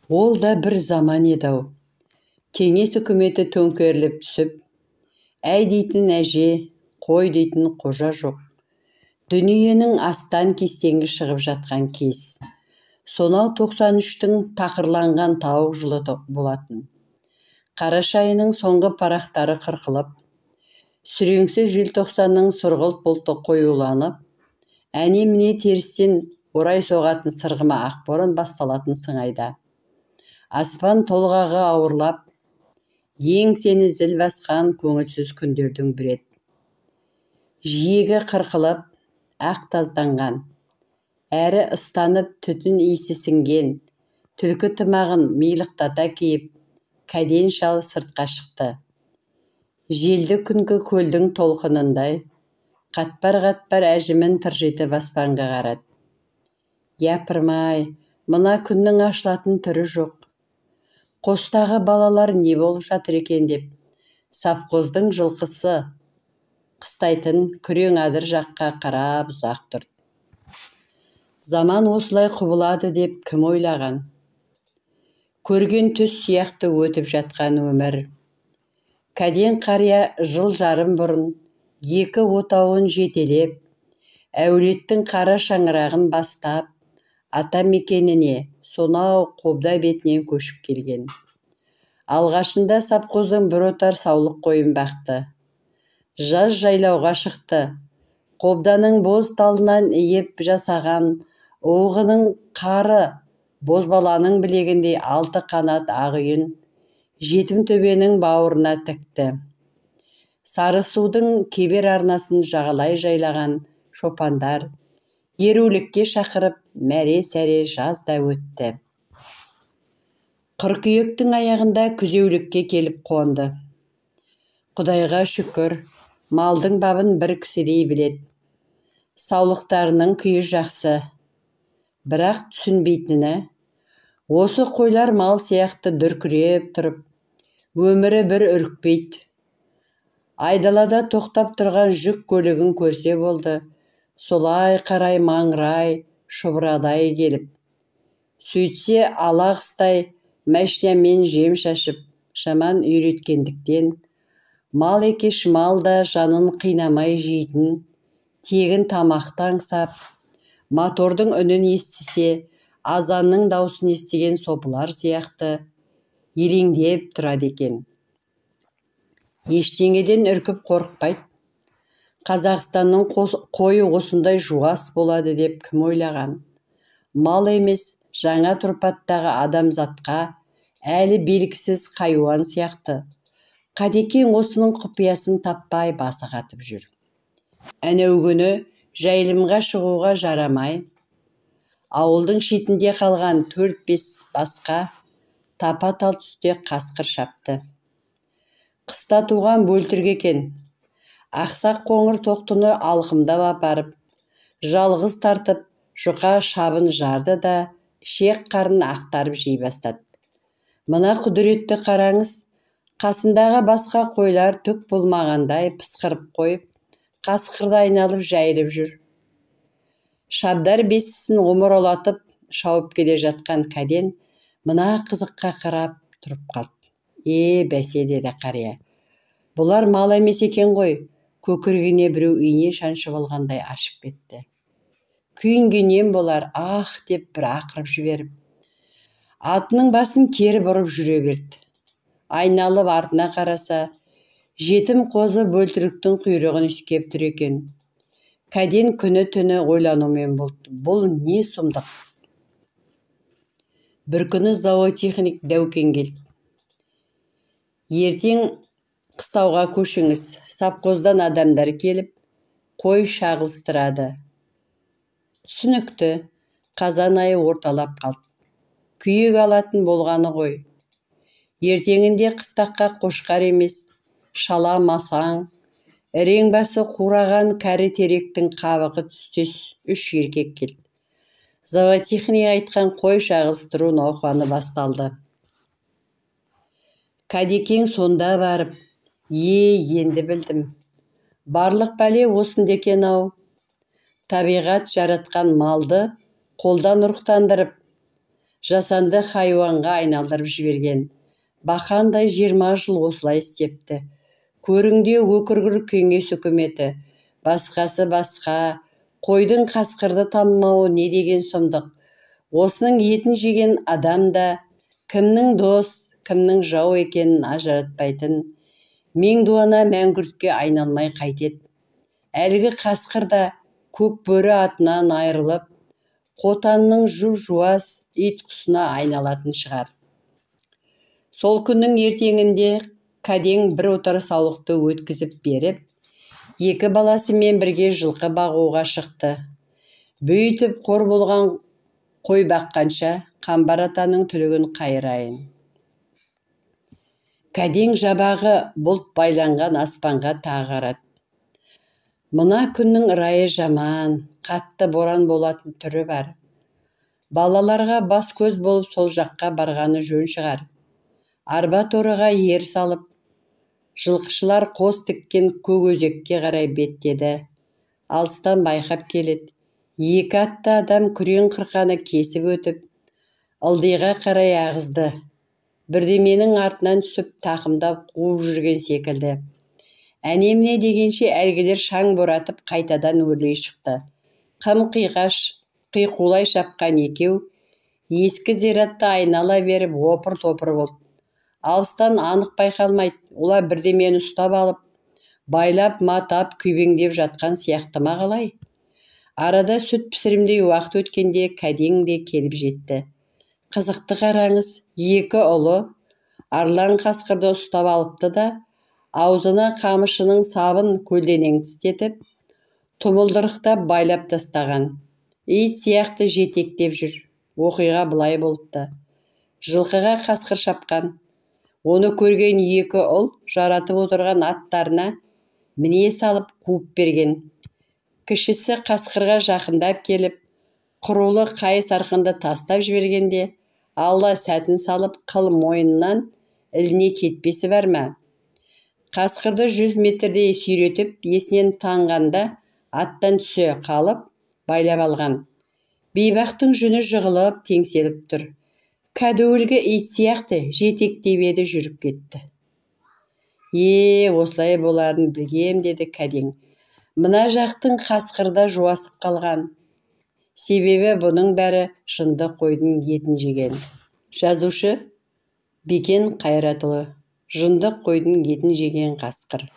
Ол да бір заман еді-ау. Кеңес үкіметі төңкеріліп түсіп, әй дейтін әже, қой дейтін қожа жоқ. Дүниенің астан-кестеңі шығып жатқан кез. Сонау 93-тің тақырланған тауық жылы болатын. Қараша айының соңғы парақтары қырқылып, сүреңсіз желтоқсанның сұрғылт бұлты қоюланып, әне-міне терістен орай соғатын сырғыма ақ боран басталатын сыңайда. Аспан толғағы ауырлап, еңсені зіл басқан көңілсіз күндердің бірі еді. Жиегі қырқылып, ақ тазданған, әрі ыстанып түтін иісі сіңген түлкі тымағын милықтата киіп, Кәден шал сыртқа шықты. Желді күнгі көлдің толқынындай қатпар-қатпар әжімін тыржитып аспанға қарады. Япырмай, мына күннің ашылатын түрі жоқ. Қостағы балалар не болып жатыр екен деп, совхоздың жылқысы қыстайтын күрең адыр жаққа қарап ұзақ тұрды. Заман осылай құбылады деп кім ойлаған? Көрген түс сияқты өтіп жатқан өмір. Кәден қария жыл жарым бұрын екі отауын жетелеп, әулеттің қара шаңырағын бастап, ата мекеніне сонау Қобда бетінен көшіп келген. Алғашында совхоздың бір отар саулық қойын бақты. Жаз жайлауға шықты. Қобданың боз талынан иіп жасаған уығының қары бозбаланың білегіндей алты қанат ақ үйін жетім төбенің бауырына тікті. Сарысудың кебер арнасын жағалай жайлаған шопандар ерулікке шақырып, мәре-сәре жаз да өтті. Қыркүйектің аяғында күзеулікке келіп қонды. Құдайға шүкір, малдың бабын бір кісідей біледі. Саулықтарының күйі жақсы. Бірақ түсінбейтіні, осы қойлар мал сияқты дүркіреп тұрып, өмірі бір үрікпейді. Айдалада тоқтап тұрған жүк көлігін көрсе болды, солай қарай маңырай, шұбырадай келіп. Сөйтсе ала қыстай машинамен жем шашып, жаман үйреткендіктен, мал екеш мал да жанын қинамай жейтін, тегін тамақты аңсап, мотордың үнін естісе, азанның даусын естіген сопылар сияқты елеңдеп тұрады екен. Ештеңеден үркіп қорықпайды. Қазақстанның қойы осындай жуас болады деп кім ойлаған? Мал емес, жаңа тұрпаттағы адамзатқа әлі белгісіз хайуан сияқты. Қадекең осының құпиясын таппай басы қатып жүр. Әнеу күні жайылымға шығуға жарамай, ауылдың шетінде қалған 4-5 басқа тапа-тал түсте қасқыр шапты. Қыста туған бөлтірік екен. Ақсақ қоңыр тоқтыны алқымдап апарып, жалғыз тартып, жұқа шабын жарды да, ішек қарын ақтарып жей бастады. Мына құдіретті қараңыз, қасындағы басқа қойлар түк болмағандай пысқырып қойып, қасқырды айналып жайылып жүр. Шабдар бестісін омыраулатып шауып келе жатқан Кәден мына қызыққа қарап тұрып қалды. Е, бәсе, деді қария. Бұлар мал емес екен ғой. Көкірегіне біреу ине шаншып алғандай ашып кетті. Күйінгеннен болар, ах деп бір ақырып жіберіп, атының басын кері бұрып жүре берді. Айналып артына қараса, жетім қозы бөлтіріктің құйрығын иіскеп тұр екен. Кәден күні-түні ойланумен болды. Бұл не сұмдық? Бір күні зоотехник Дәукен келді. Ертең қыстауға көшіңіз, совхоздан адамдар келіп, қой шағылыстырады. Түсінікті, қазан айы орталап қалды. Күйек алатын болғаны ғой. Ертеңінде қыстаққа қошқар емес, шала масаң, ірең басы қураған кәрі теректің қабығы түстес үш еркек келді. Зоотехник айтқан қой шағылыстыру науқаны басталды. Кәдекең сонда барып, е, енді білдім. Барлық бәле осында екен-ау. Табиғат жаратқан малды қолдан ұрықтандырып, Жасанды хайуанға айналдырып жіберген. Бақандай 20 жыл осылай істепті. Көріңде өкіргір кеңес үкіметі. Басқасы басқа, қойдың қасқырды танымауы не деген сұмдық. Осының етін жеген адам да кімнің дос, кімнің жау екенін ажыратпайтын меңдуана мәңгүртке айналмай қайтеді. Әлгі қасқыр да көк бөрі атынан айырылып, қотанның жұп-жуас ит құсына айналатын шығар. Сол күннің ертеңінде Кәдең бір отар саулықты өткізіп беріп, екі баласымен бірге жылқы бағуға шықты. Бүйтіп қор болған қой баққанша Қамбар атаның түлігін қайырайын. Кәдең жабағы бұлт байланған аспанға тағы қарады. Мына күннің райы жаман, қатты боран болатын түрі бар. Балаларға бас-көз болып сол жаққа барғаны жөн шығар. Арба торыға ер салып, жылқышылар қос тіккен көк өзекке қарай беттеді. Алыстан байқап келеді. Екі атты адам күрең қырқаны кесіп өтіп, ылдиға қарай ағызды. Бірдеменің артынан түсіп тақымдап қуып жүрген секілді. Әне-міне дегенше әлгілер шаң боратып қайтадан өрлей шықты. Қым қиғаш, қиқулай шапқан екеу ескі зиратты айнала беріп опыр-топыр болды. Алыстан анық байқалмайды, олар бірдемені ұстап алып, байлап, матап, күйбеңдеп жатқан сияқты ма қалай? Арада сүт пісірімдей уақыт өткенде Кәдең де келіп жетті. Қызықты қараңыз, екі ұлы арлан қасқырды ұстап алыпты да, аузына қамшының сабын көлденең тістетіп, тұмылдырықтап байлап тастаған. Ит сияқты жетектеп жүр. Оқиға былай болыпты. Жылқыға қасқыр шапқан. Оны көрген екі ұл жаратып отырған аттарына міне салып қуып берген. Кішісі қасқырға жақындап келіп, құрулы қайыс арқанды тастап жібергенде, Алла сәтін салып қыл мойнынан іліне кетпесі бар ма? Қасқырды 100 метрдей сүйретіп, есінен танғанда аттан түсе қалып, байлап алған. Бейбақтың жүні жығылып, теңселіп тұр. Кәдуілгі ит сияқты жетектеп еді жүріп кетті. Осылай боларын білгем, деді Кәдең. Мына жақтың қасқырда жуасып қалған. Себебі бұның бәрі жынды қойдың етін жеген. Жазушы Бекен Қайратұлы. Жынды қойдың етін жеген қасқыр.